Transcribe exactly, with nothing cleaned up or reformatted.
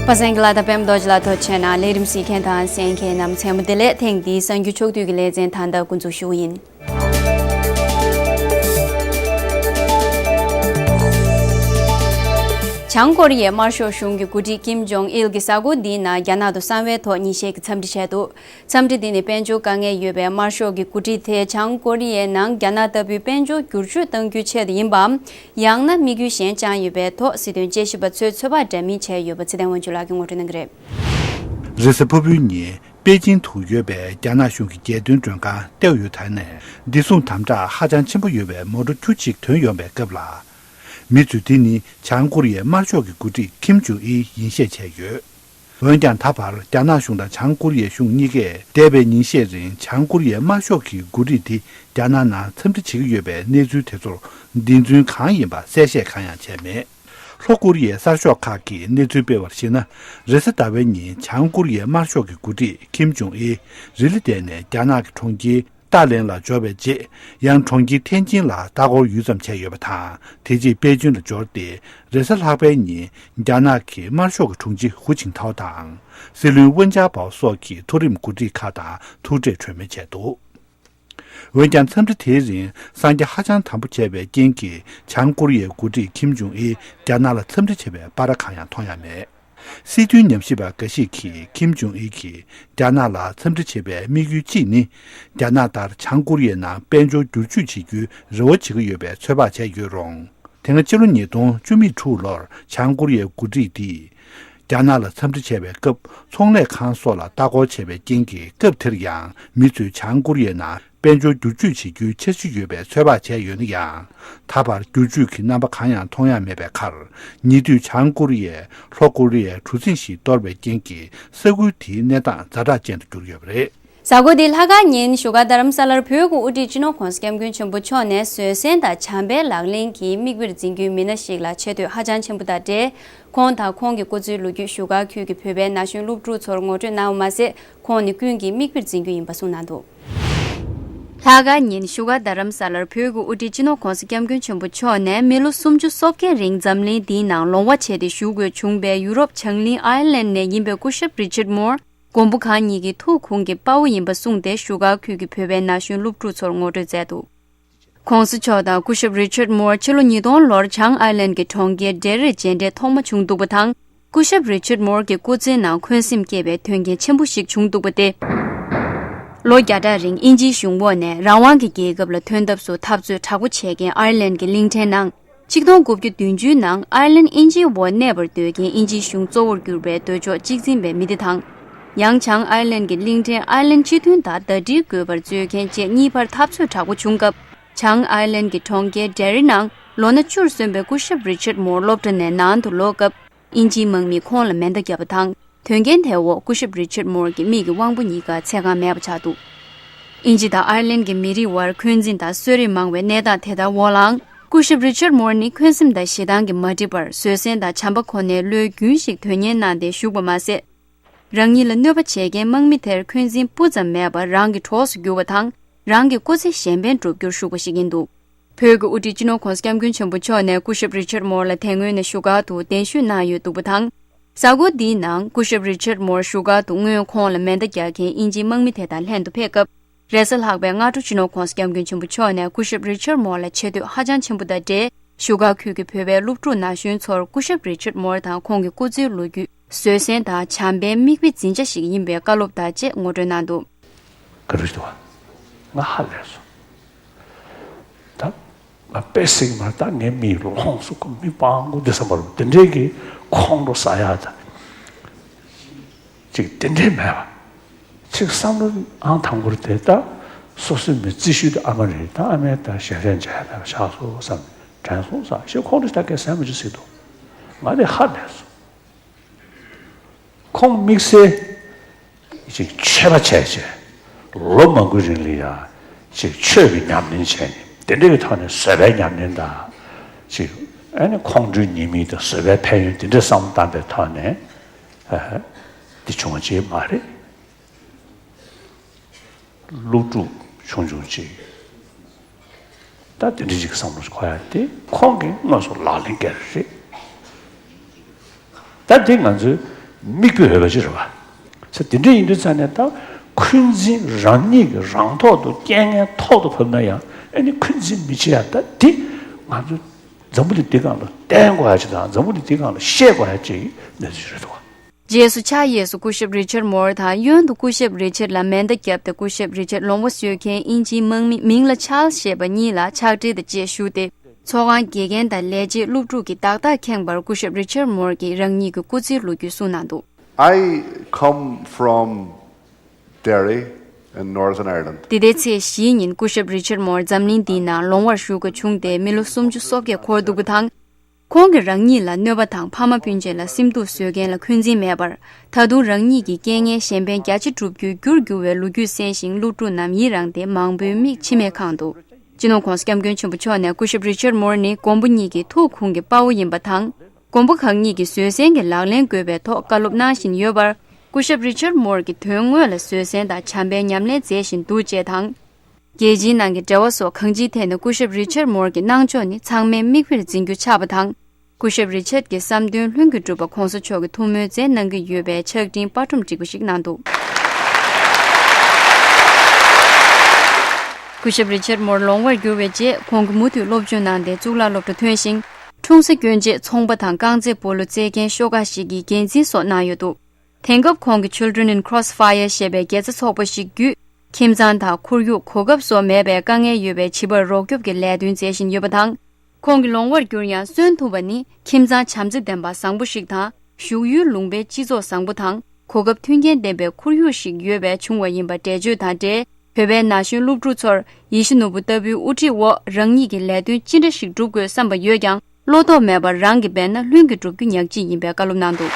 པ་སངས་ཀྱི་ལ་དྭགས་པད་མ་རྡོ་རྗེ་ལགས་ཐུགས་རྗེ་ཆེ་གནང་། ལས་རིམ་གཟིགས་མཁན་དང་གསན་མཁན་རྣམས་མཚན་མོ་བདེ་ལེགས། ཐེངས་འདིའི་གསར་འགྱུར་ཕྱོགས་བསྡུས་ཀྱི་ལེ་ཚན་ད་ལྟ་འགོ་འཛུགས་ཞུ་གི་ཡིན། བྱང་ཀོ་རི་ཡའི་དམར་ཤོག་གཞུང་གི་འགོ་ཁྲིད་ཀིམ་ཇོང་ཨིལ་གྱིས་གཟའ་འཁོར་འདིའི་ནང་རྒྱ་ནག་ཏུ་གསང་བའི་ཐོག་ཉིན་ཤས་ཀྱི་འཚམས་འདྲི་བྱས་འདུག་འཚམས་འདྲི་འདི་ནི་དཔལ་འབྱོར་དཀའ་ངལ་ཡོད་པའི་དམར་ཤོག་གི་འགོ་ཁྲིད་དེས་བྱང་ཀོ་རི་ཡའི་ནང་རྒྱ་ནག་ལྟ་བུའི་དཔལ་འབྱོར་བསྒྱུར་བཅོས་གཏང་རྒྱུའི་ཆེད་དུ་ཡིན་པའམ། ཡང་ན་དམིགས་ཡུལ་གཞན་བཅངས་ཡོད་པའི་ཐོག་སྲིད་དོན་དཔྱད་ཞིབ་པ་ཚོས་ཚོད་དཔག་འདྲ་མིན་བྱས་ཡོད་པ་ཚེ་བརྟན་དབང་ཕྱུག་ལགས་ཀྱིས་ངོ་སྤྲོད་གནང་གི་རེད། རེས་གཟའ་ཕུར་བུའི་ཉིན་པེ་ཅིང་དུ་ཡོད་པའི་རྒྱ་ནག་གཞུང་གི་རྒྱལ་དོན་མགྲོན་ཁང་ཏེའོ་ཡུ་ཐའེ་ནས་བདེ་སྲུང་དམ་དྲག་ཧ་ཅང་ཆེན་པོ་ཡོད་པའི་མོ་ཊ་ཁྱུ་གཅིག་ཐོན་ཡོང་བའི་སྐབས་ལ། མི་ཚོས་དེ་ནི་བྱང་ཀོ་རི་ཡའི་དམར་ཤོག་གི་འགོ་ཁྲིད་ཁིམ་ཇུང་ཨི་ཡིན་ཤས་བྱས་ཡོད། འོན་ཀྱང་ད་བར་རྒྱ་ནག་གཞུང་དང་བྱང་ཀོ་རི་ཡའི་གཞུང་གཉིས་ཀས་འདས་པའི་ཉིན་ཤས་རིང་བྱང་ཀོ་རི་ཡའི་དམར་ཤོག་གི་འགོ་ཁྲིད་དེ་རྒྱ་ནག་ནང་འཚམས་འདྲི་བྱེད་ཀྱི་ཡོད་པའི་གནས་ཚུལ་དེ་ཚོར་བདེན་རྫུན་གང་ཡིན་པ་གསལ་བཤད་གང་ཡང་བྱས་མེད། ལྷོ་ཀོ་རི་ཡའི་གསར་ཤོག་ཁག་གིས་གནས་ཚུལ་སྤེལ་བར་གཞིགས་ན། རེས་གཟའ་ཟླ་བའི་ཉིན་བྱང་ཀོ་རི་ཡའི་དམར་ཤོག་གི་འགོ་ཁྲིད་ཁིམ་ཇུང་ཨི་རི་ལི་བསྡད་ནས་རྒྱ་ནག་གི་གྲོང་ཁྱེར་ཏཱ་ལེན་ལ་འབྱོར་བའི་རྗེས། ཡང་གྲོང་ཁྱེར་ཐེན་ཅིན་ལ་ལྟ་སྐོར་ཡུད་ཙམ་བྱས་ཡོད་པ་དང་། དེ་རྗེས་པེ་ཅིན་ལ་འབྱོར་ཏེ། རེས་གཟའ་ལྷག་པའི་ཉིན་རྒྱ་ནག་གི་དམར་ཤོག་གི་དྲུང་ཆེ་ཧུ་ཅིན་ཐའོ་དང་། སྲིད་བློན་ཝུན་ཅཱ་པའོ་སོགས་ཀྱི་མཐོ་རིམ་འགོ་ཁྲིད་ཁག་དང་ཐུག་འཕྲད་གྲོས་མོལ་བྱས་འདུག་འོན་ཀྱང་། འཚམས་འདྲི་དེའི་རིང་སངས་རྒྱས་ཧ་ཅང་དམ་པོ་བྱས་པའི་རྐྱེན་གྱིས། བྱང་ཀོ་རི་ཡའི་འགོ་ཁྲིད་ཁིམ་ཇུང་ཨི་རྒྱ་ནག་ལ་འཚམས་འདྲི་བྱེད་པའི་པར་གང་ཡང་མཐོང་ཡ་མེད། སྲིད་དོན་ཉམས་ཞིབ་པ་འགའ་ཞིག་གིས་ཁིམ་ཇུང་ཨི་གིས་རྒྱ་ནག་ལ་འཚམས་འདྲི་བྱེད་པའི་དམིགས་ཡུལ་གཅིག་ནི། རྒྱ་ནག་ལྟར་བྱང་ཀོ་རི་ཡའི་ནང་དཔལ་འབྱོར་བསྒྱུར་བཅོས་བྱེད་རྒྱུའི་རེ་བ་བྱེད་ཀྱི་ཡོད་པའི་ཚོད་དཔག་བྱས་ཡོད་རུང་། དེ་སྔ་ཕྱི་ལོ་ཉིས་སྟོང་བཅུ་མེད་དྲུག་ལོར་བྱང་ཀོ་རི་ཡའི་འགོ་ཁྲིད་འདིས། རྒྱ་ནག་ལ་འཚམས་འདྲི་བྱས་པའི་སྐབས། ཚོང་ལས་ཁང་སོགས་ལ་ལྟ་སྐོར་བྱས་པའི་རྐྱེན་གྱིས། སྐབས་དེར་ཡང་མི་ཚོས་བྱང་ཀོ་རི་ཡའི་ནང་དཔལ་འབྱོར་བསྒྱུར་བཅོས་བྱེད་རྒྱུའི་འཆར་གཞི་ཡོད་པའི་ཚོད་དཔག་བྱས་ཡོད་ན་ཡང་། ད་བར་བསྒྱུར་བཅོས་ཀྱི་རྣམ་པ་གང་ཡང་མཐོང་ཡ་མེད་པའི་ཁར། ཉེ་དུས་བྱང་ཀོ་རི་ཡས་ལྷོ་ཀོ་རི་ཡའི་གྲུ་གཟིངས་ཤིག་གཏོར་བའི་རྐྱེན་གྱིས། ས་ཁུལ་དེའི་གནས་སྟངས་ཛ་དྲག་ཅན་དུ་གྱུར་ཡོད་པ་རེད། གཟའ་འཁོར་འདིའི་ལྷག་དཀར་ཉིན་བཞུགས་སྒར་རྡ་རམ་ས་ལར་བོད་ཀྱི་དབུ་ཁྲིད་སྤྱི་ནོར་༸གོང་ས་༸སྐྱབས་མགོན་ཆེན་པོ་མཆོག་ནས་བཟོད་བསྲན་དང་བྱམས་པའི་ལག་ལེན་གྱི་མིག་དཔེར་འཛིན་རྒྱུའི་མི་སྣ་ཞིག་ལ་ཆེ་བསྟོད་ཧ་ཅང་ཆེན་པོ་དང་འབྲེལ། ཁོང་དང་ཁོང་གི་སྐུ་ཚེའི་ལོ་རྒྱུས་བཞུགས་སྒར་ཁུལ་གྱི་བོད་པའི་ན་གཞོན་སློབ་ཕྲུག་ཚོར་ངོ་སྤྲོད་གནང་བ་མ་ཟད། ཁོང་ནི་ཀུན་གྱིས་མིག་དཔེར་འཛིན་རྒྱུ་ཡིན་པ་གསུངས་གནང་འདུག་ལྷག་དཀར་ཉིན་བཞུགས་སྒར་རྡ་རམ་ས་ལར་བོད་ཀྱི་དབུ་ཁྲིད་སྤྱི་ནོར་༸གོང་ས་༸སྐྱབས་མགོན་ཆེན་པོ་མཆོག་ནས་མི་ལོ་སུམ་ཅུ་སོ་བརྒྱད་རིང་འཛམ་གླིང་འདིའི་ནང་ལོང་བ་བྱས་ཏེ་བཞུགས་དགོས་བྱུང་བའི་ཡུ་རོབ་བྱང་གླིང་ཨའི་ལན་ནས་ཡིན་པའི་སྐུ་ཞབས་རི་ཆར་མོར། མགོན་པོ་གང་ཉིད་ཀྱི་ཐུགས་དགོངས་ཀྱི་དཔའ་བོ་ཡིན་པ་གསུངས་ཏེ། བཞུགས་སྒར་ཁུལ་གྱི་བོད་པའི་ན་གཞོན་སློབ་ཕྲུག་ཚོར་ངོ་སྤྲོད་མཛད་འདུག ༸གོང་ས་མཆོག་དང་སྐུ་ཞབས་རི་ཆར་མོར་ཕྱི་ལོ་ཉིས་སྟོང་ལོར་བྱང་ཨའི་ལན་གྱི་གྲོང་ཁྱེར་ཌེ་རིར་མཇལ་འཕྲད་ཐོག་མ་བྱུང་འདུག་པ་དང་། སྐུ་ཞབས་རི་ཆར་མོར་གྱི་སྐུ་ཚེའི་ནང་འཁོན་སེམས་སྐྱེས་པའི་དོན་རྐྱེན་ཆེན་པོ་ཞིག་བྱུང་འདུག་པ་སྟེ། ལོ་བརྒྱ་ཕྲག་རིང་དབྱིན་ཇིའི་གཞུང་འོག་ནས་རང་དབང་གི་རྒྱལ་ཁབ་ལ་ཐོན་ཐབས་སུ་འཐབ་རྩོད་དྲག་པོ་བྱས་མཁན་ཨའི་ལན་གྱི་གླིང་ཕྲན་ནང་། ཆིག་སྟོང་དགུ་བརྒྱ་བདུན་ཅུའི་ནང་ཨའི་ལན་དབྱིན་ཇིའི་འོག་གནས་པར་འདོད་མཁན་དབྱིན་ཇིའི་གཞུང་གཙོ་བོར་གྱུར་པའི་འདོད་ཕྱོགས་གཅིག་འཛིན་པའི་མི་སྡེ་དང་། ཡང་། བྱང་ཨའི་ལན་གྱི་གླིང་ཕྲན་ཨའི་ལན་སྤྱི་མཐུན་དང་ཟླ་སྒྲིལ་དགོས་པར་རྩོད་མཁན་བཅས་གཉིས་བར་འཐབ་རྩོད་དྲག་པོ་བྱུང་སྐབས། བྱང་ཨའི་ལན་གྱི་གྲོང་ཁྱེར་ཌེ་རི་ནང་ལོ་ན་བཅུར་སོན་པའི་སྐུ་ཞབས་རི་ཆར་མོར་སློབ་གྲྭ་ནས་ནང་དུ་ལོག་སྐབས། དབྱིན་ཇིའི་དམག་མིས་ཁོང་ལ་མེ་མདའ་བརྒྱབ་པ་དང་། དོན་རྐྱེན་དེའི་འོག་སྐུ་ཞབས་རི་ཆར་མོར་གྱི་མིག་གི་དབང་པོ་གཉིས་ཀ་ཚད་གང་མེད་པ་ཆགས་འདུག་དབྱིན་ཇི་དང་ཨའི་ལན་གྱི་མི་རིགས་དབར་འཁོན་འཛིན་དང་གསོད་རེས་མང་བའི་གནས་སྟངས་དེ་དག་འོག་ལའང་། སྐུ་ཞབས་རི་ཆར་མོར་ནི་འཁོན་སེམས་དང་ཞེ་སྡང་གིས་མ་བསྒྲིབས་པར། བཟོད་བསྲན་དང་བྱམས་པ་ཁོ་ནའི་བློའི་རྒྱུན་ཞིག་དོན་གཉེར་གནང་སྟེ་བཞུགས་པ་མ་ཟད། རང་ཉིད་ལ་གནོད་པ་བྱེད་མཁན་དམག་མི་དེར་འཁོན་འཛིན་སྤུ་ཙམ་མེད་པར་རང་གི་གྲོགས་སུ་གྱུར་བ་དང་། རང་གི་སྐུ་ཚེ་གཞན་ཕན་བསྒྲུབ་རྒྱུར་ཞུགས་པ་ཞིག་ཡིན་འདུག་བོད་ཀྱི་དབུ་ཁྲིད་སྤྱི་ནོར་༸གོང་ས་༸སྐྱབས་མགོན་ཆེན་པོ་མཆོག་ནས་སྐུ་ཞབས་རི་ཆར་མོར་ལ་དེ་སྔོན་ནས་བཞུགས་སྒར་དུ་གདན་ཞུ་གནང་ཡོད་འདུག་པ་དང་། གཟའ་འཁོར་འདིའི་ནང་སྐུ་ཞབས་རི་ཆར་མོར་བཞུགས་སྒར་དུ་སྔོན་ཁོང་ལ་མེ་མདའ་རྒྱག་མཁན་དབྱིན་ཇིའི་དམག་མི་དེ་དང་ལྷན་དུ་ཕེབས་སྐབས། རེས་གཟའ་ལྷག་པའི་སྔ་དྲོ་སྤྱི་ནོར་༸གོང་ས་༸སྐྱབས་མགོན་ཆེན་པོ་མཆོག་ནས་སྐུ་ཞབས་རི་ཆར་མོར་ལ་ཆེ་བསྟོད་ཧ་ཅང་ཆེན་པོ་དང་འབྲེལ། བཞུགས་སྒར་ཁུལ་གྱི་བོད་པའི་སློབ་ཕྲུག་ན་གཞོན་ཚོར་སྐུ་ཞབས་རི་ཆར་མོར་དང་ཁོང་གི་སྐུ་ཚེའི་ལོ་རྒྱུས། བཟོད་བསྲན་དང་བྱམས་པའི་མིག་དཔེ་འཛིན་བྱ་ཞིག་ཡིན་པའི་བཀའ་སློབ་དང་བཅས་ངོ་སྤྲོད་གནང་འདུག་ག་རེ་ཞིག་འདུག་བ། ང་ཧ་ལས་སོང་། ད་ང་དཔེ་སྲིད་མ་ད་ངའི་མིག་ལོངས་སུ་ཁོ་མི་སྤང་དགོས་འདི་བསམ་པ་རུ་དེ་འདྲའི་གི་ཁོང་ཁྲོ་ཟ་ཡ་ད་ཅིག་དེ་འདྲའི་མེད་པ། ཅིག་བསམ་བློ་ཨང་དང་པོར་དེ་ད་སོ་སོའི་མི་རྩིས་ཞུས་ད་ཨ་མ་རེད། ད་ཨ་མས་ད་ཞལ་རས་མཇལ་ཡ་ད་ཆགས་སོང་བསམ་དྲན་སོང་བསམ་ཞེས་ཁོང་ཁྲོ་ད་གས་ཟ་མི་ཅི་སྲིད་དོ། ང་དེ་ཧ་ལས་སོང་། ཁོང་དམིགས་བསལ་ཅིག་ཆོས་པ་བྱས་བྱས་ལོ་མང་པོའི་རིང་ལ་ཡང་ཅིག་ཆོས་ཀྱི་ཉམས་ལེན་བྱས་ནས་དེ་འདྲ་གི་ཐོག་ནས་བཟོད་པའི་ཉམས་ལེན་དང་ཅིག་ཨ་ནི་ཁོང་ཁྲོའི་ཉེས་དམིགས་དང་བཟོད་པའི་ཕན་ཡོན་དེ་འདྲ་བསམ་བློ་བཏང་པའི་ཐོག་ནས་ཨ་འདི་བྱུང་བ་ཅིག་མ་རེད། སློབ་ཕྲུག་ཆུང་ཆུང་ཅིག་ད་དེ་འདྲ་ཅིག་བསམ་བློ་འཁོར་ཡ་དེ་ཁོང་གིས་དངོས་སུ་ལག་ལེན་བཀལ་རེད། ད་དེ་ང་ཚོའི་ མིག་དཔེ་འོས་པ་ཅིག་རེད་བ། ས་དེ་འདྲ་ཡིན་དུས་ཙང་ནས་ད་འཁོན་འཛིན་རང་ཉིད་ཀྱི་རང་ཐོག་ཏུ་རྐྱེན་ངན་ཐོག་ཏུ་བབས་ན་ཡང་ཨ་ནི་འཁོན་འཛིན་མི་བྱེད་ཡ་ད་འདི་ང་ཚོ་འཛམ་བུ་གླིང་འདི་སྒང་ལ་བསྟན་དགོས་ཡ་ཅིག་དང་འཛམ་བུ་གླིང་འདི་སྒང་ལ་བཤད་དགོས་ཡ་ཅིག་གནས་ཚུལ་ཞིག་རེད་འདུག་བ། རྗེས་སུ་ཕྱག་གཡས་སུ་སྐུ་ཞབས་རི་ཆར་མོར་དང་གཡོན་དུ་སྐུ་ཞབས་རི་ཆར་ལ་མེ་མདའ་བརྒྱབ་སྟེ་སྐུ་ཞབས་རི་ཆར་ལོང་བ་བཟོས་མཁན་དབྱིན་ཇིའི་དམག་མི་མིང་ལ་ཆཱལ་ཞེས་པ་གཉིས་ལ་ཕྱག་སྦྲེལ་དང་བཅས་ཞུས་ཏེ་ཚོགས་ཁང་དགེ་རྒན་དང་ལས་བྱེད་སློབ་ཕྲུག་གིས་བདག་རྟགས་ཁེངས་པར་སྐུ་ཞབས་རི་ཆར་མོར་གྱིས་རང་ཉིད་ཀྱི་སྐུ་ཚེའི་ལོ་རྒྱུས་གསུངས་གནང་འདུག I come from Derry in Northern Ireland. འདི་ཟླའི་ཚེས་བཞིའི་ཉིན་སྐུ་ཞབས་རི་ཆར་མོར་འཛམ་གླིང་འདིའི་ནང་ལོང་བར་བཞུགས་དགོས་བྱུང་སྟེ་མི་ལོ་སུམ་ཅུ་སོ་བརྒྱད་འཁོར་འདུག་པ་དང་། ཁོང་གིས་རང་ཉིད་ལ་གནོད་པ་དང་ཕ་མ་སྤུན་མཆེད་ལ་སེམས་སྡུག་བཟོ་མཁན་ལ་འཁོན་འཛིན་མེད་པར་ད་དུང་རང་ཉིད་ཀྱི་རྐྱེན་ངན་གཞན་ཕན་རྒྱ་ཆེ་སྒྲུབ་རྒྱུའི་རྒྱུར་འགྱུར་བའི་ལོ་རྒྱུས་གསན་ཞིང་སློབ་ཕྲུག་རྣམས་ཡི་རངས་ཏེ་མང་པོའི་མིག་མཆི་མས་ཁེངས་འདུག་སྤྱི་ནོར་༧གོང་ས་༧སྐྱབས་མགོན་ཆེན་པོ་མཆོག་ནས་སྐུ་ཞབས་རི་ཆར་མོར་ནི་མགོན་པོ་ཉིད་ཀྱི་ཐུགས་དགོངས་ཀྱི་དཔའ་བོ་ཡིན་པ་དང་། མགོན་པོ་གང་ཉིད་ཀྱི་བཟོད་བསྲན་གྱི་ལག་ལེན་དགོས་པའི་ཐོག་བཀའ་སློབ་གནང་བཞིན་ཡོད་པར། སྐུ་ཞབས་རི་ཆར་མོར་གྱིས་དོན་དངོས་ལ་བཟོད་བསྲན་དང་བྱམས་པའི་ཉམས་ལེན་མཛད་བཞིན་འདུག་ཅེས་དང་། རྒྱལ་སྤྱིའི་ནང་གི་འབྲེལ་བ་སོགས་གང་ཅིའི་ཐད་ནས་སྐུ་ཞབས་རི་ཆར་མོར་གྱི་གནང་ཕྱོགས་ནི་ཚང་མས་མིག་དཔེར་འཛིན་རྒྱུ་ཆགས་པ་དང་། སྐུ་ཞབས་རི་ཆར་གྱི་བསམ་དོན་ལྷུན་གྱིས་གྲུབ་པ་༧གོང་ས་མཆོག་གིས་ཐུགས་སྨོན་མཛད་གནང་གི་ཡོད་པའི་ཕྱག་བྲིས་དཔར་སྒྲོམ་བསྒྲིགས་པ་ཞིག་གནང་འདུག་སྐུ་ཞབས་རི་ཆར་མོར་ལོང་བར་གྱུར་བའི་རྗེས་ཁོང་གིས་མུ་མཐུད་སློབ་སྦྱོང་གནང་སྟེ་གཙུག་ལག་སློབ་གྲྭ་ཐོན་ཞིང་། འཁྲུངས་ས་སྐྱོན་ཆས་ཚོང་པ་དང་རྐང་རྩེད་སྤོ་ལོ་རྩེད་མཁན་ཤོག་ཁག་ཞིག་གི་འགན་འཛིན་སོགས་གནང་ཡོད་འདུག་དེང་སྐབས་ཁོང་གིས་Children in Crossfire ཞེས་པའི་དགེ་རྩ་ཚོགས་པ་ཞིག་བརྒྱུད། ཁྱིམ་ཚང་དང་ཁོར་ཡུག་གོ་སྐབས་སོགས་མེད་པའི་དཀའ་ངལ་ཡོད་པའི་བྱིས་པར་རོགས་སྐྱོབ་ཀྱི་ལས་དོན་མཛད་བཞིན་ཡོད་པ་དང་། ཁོང་གི་ལོང་བར་གྱུར་ཡང་གསོན་ཐུབ་པ་ནི་ཁྱིམ་ཚང་བྱམས་བརྩེ་ལྡན་པ་བཟང་པོ་ཞིག་དང་། བཞུགས་ཡུལ་ལུང་པའི་སྤྱི་ཚོགས་བཟང་པོ་དང་གོ་སྐབས་མཐུན་རྐྱེན་ལྡན་པའི་ཁོར་ཡུག་ཞིག་ཡོད་པས་བྱུང་བ་ཡིན་པ་འགྲེལ་བརྗོད་དང་འབྲེལ། བོད་པའི་ན་གཞོན་སློབ་ཕྲུག་ཚོར་ཡིད་བཞིན་ནོར་བུ་ལྟ་བུའི་དབུ་ཁྲིད་འོག་རང་ཉིད་ཀྱི་ལས་དོན་ཅི་འདྲ་ཞིག་སྒྲུབ་དགོས་བསམ་པ་ཡོད་ཀྱང་། བློ་དོགས་མེད་པར་རང་གིས་འབད་ན་ལྷུན་གྱིས་འགྲུབ་རྒྱུ་ཉག་གཅིག་ཡིན་པའི་བཀའ་སློབ་གནང་འདུག